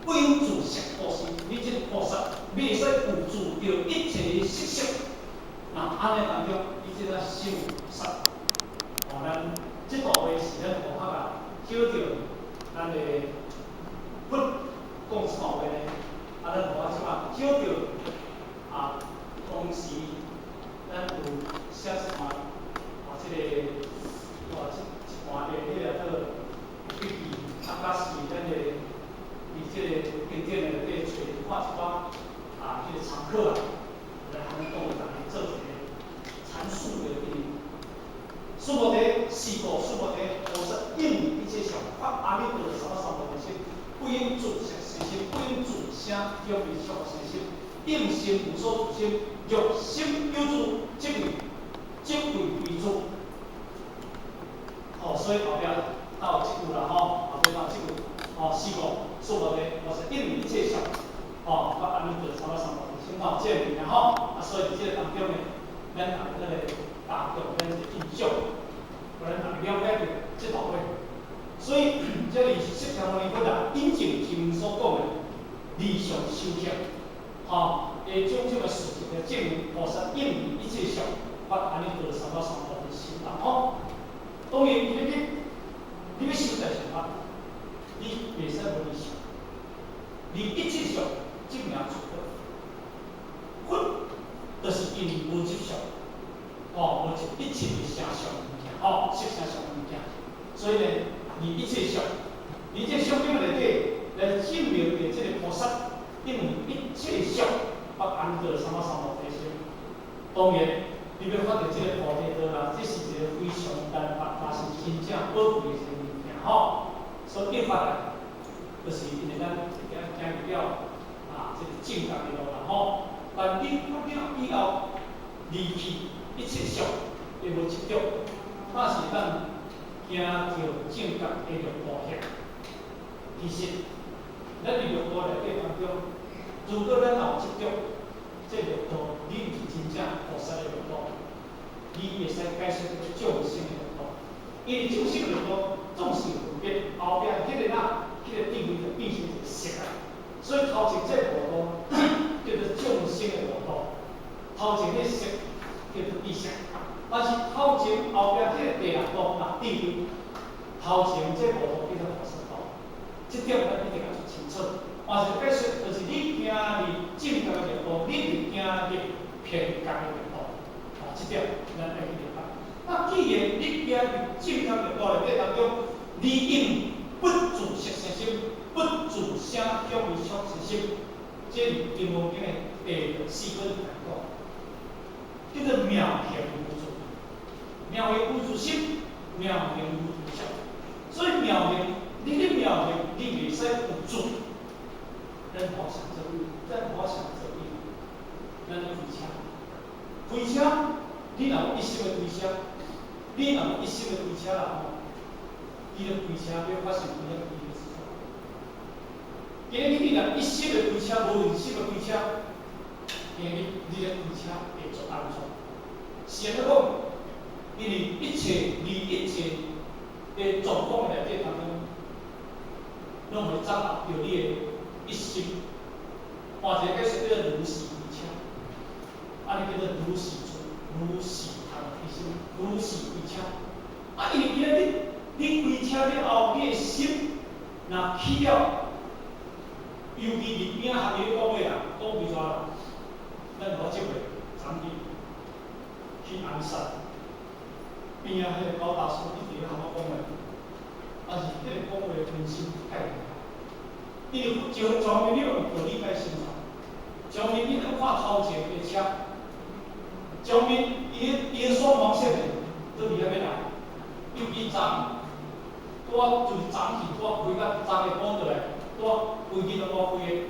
不應住色布施，你這個菩薩袂使有住著一切色相。那按呢當中，你這個心有菩薩。哦，咱這段話是咱佛學啊，曉著咱的佛講什麼話呢？啊，咱互我這擺曉著啊，當時咱有寫什麼？啊，這個哇，這一段的彼個做筆記，啊，佮是咱的佇這個經典內底揣看一寡啊，彼個參考啊，來通講逐家做一個闡述的比喻。須菩提，是故須菩提，菩薩應離一切相，發阿耨多羅三藐三菩提心，不應住色生心，不應住聲香味觸法生心，應生無所住心。若心有住，即為非住。哦，所以後壁到這句啦吼，後壁到這句，哦，是故須菩提，菩薩應離一切相，哦，發阿耨多羅三藐三菩提心，吼，這個物件吼，啊，所以佇這個當中呢，咱逐家來加強咱一個印象，予咱逐家了解著這段話。所以，這裡是釋迦牟尼佛啊，引證前面所講的離相修行，吼，的種種的事實來證明菩薩應離一切相，發阿耨多羅三藐三菩提心啦，吼。當然，你欲修大乘法，你袂使無離相，離一切相，證名出佛。佛就是因為無執相，哦，無執一切的聲相物件，吼，色聲相物件，所以呢，離一切相，離這相經內底來證明著這個菩薩應離一切相，發阿耨多羅三藐三菩提心。當然，你欲發著這個菩提道啦，這是一個非常難得，嘛是真正寶貴的一個物件，吼。所以一發來，就是因為咱行行入了啊，這個正覺的路啦，吼。但你發了以後，離去一切相，會無執著，那是咱行著正覺的六道行。其實，咱佇六道內底當中，如果咱若有執著，這六道你毋是真正菩薩的六道，你會使解釋做眾生的六道。因為眾生的六道總是有分別，後壁彼個啊，彼個智慧就變成一個色啊。所以頭前這五道叫做眾生的五道，頭前彼色叫做智色。但是頭前後壁彼個第六道若智慧，頭前這五道叫做菩薩道。這點咱一定要清楚。嘛是解釋，就是你行入正覺的六道，你毋行入偏覺的六道。啊，這點咱愛去明白。那既然你行入正覺六道內底當中，你應不住色生心，不住聲香味觸生心，這是《金剛經》的第六四品來講，叫做妙行無住。妙行無住心，妙行無住相。所以妙行，你咧妙行，你袂使有住。咱好想做，咱好想做比，咱咧開車，開車，你若有一心的開車，你若有一心的開車啦吼，你咧開車欲發生危險，機會是大。今日你若一心的開車，無用心的開車，今日你咧開車會足安全。是按怎講？因為一切離一切的狀況內底當中，攏會掌握著你的一心。換一個解釋叫做如是開車，按呢叫做如是做，如是通開心，如是開車。啊，因為今日你開車了後，你的心若去了，尤其佇邊仔學伊咧講話啊，講袂煞啦，咱無這回昨日去鞍山，邊仔彼個高大師一直咧含我講話，但是彼個講話分心太厲害，因為就前面你用道理解心傳，前面你咧看頭前的車，前面伊的雙黃線的佗位遐欲來，尤其昨拄仔就是昨去拄仔開甲昨下晡倒來，拄仔飛機攏拄仔飛的，